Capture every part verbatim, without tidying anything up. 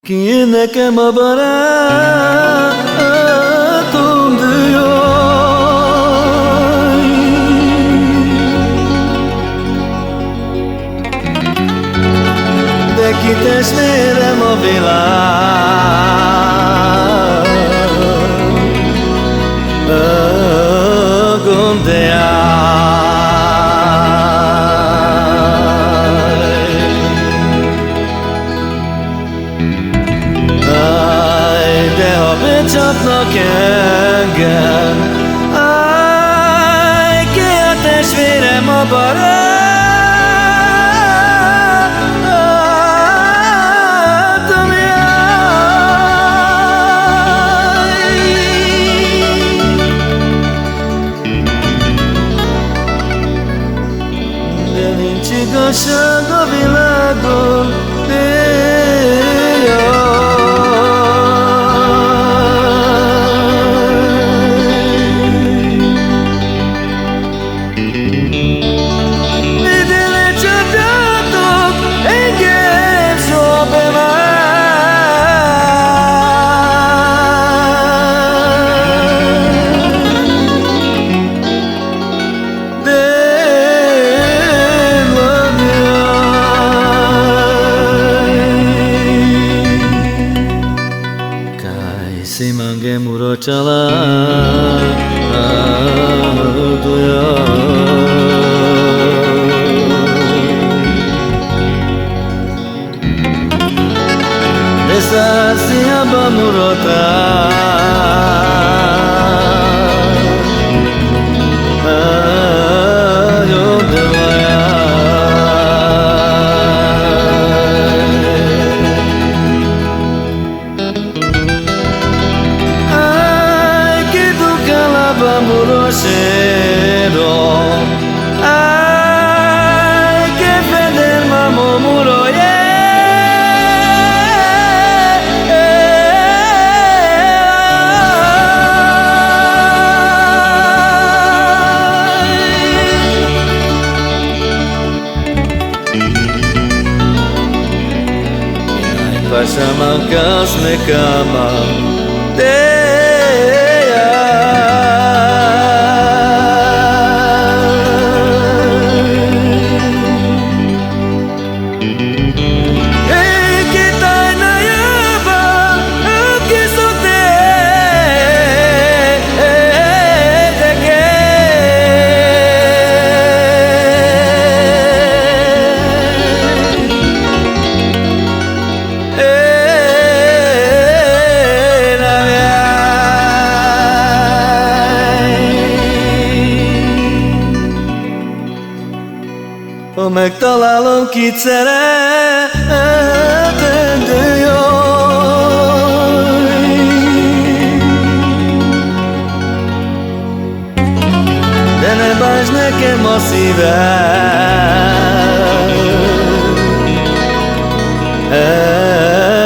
Ki nekem a barát, a, tundjaj. De ki testvérem a Áj, de ha becsapnak engem, áj, ki a testvérem, a barátom, áj. De nincs igazsága a Kaj si mangem uro čala, a, duja. Desa si a bamurota, a, yo de vaja. Áj, ki duka la bamuro šero, áj, ki feder ma mo muroja. Áj, paša mankas me kama, de ja. Ej, ki tajna jaba, ki so te, ej, de ke. O megtalálom, kit szeret téged. De ne bántsd nekem a szívem,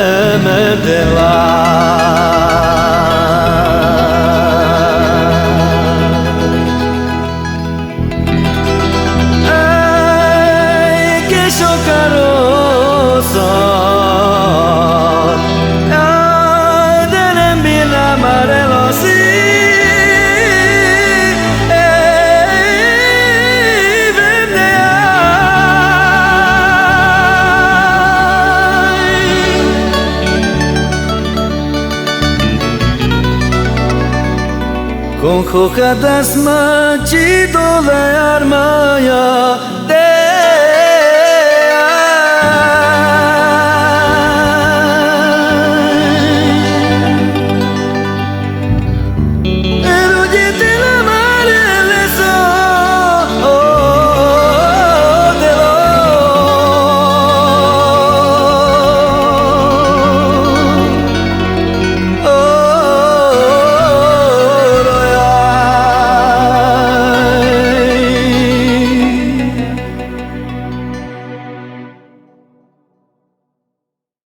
emeltem láb. Áj, ki sok a rossza, áj, de nem bírnám már el a szívem, de áj. Kon hohadasma čidole armaja,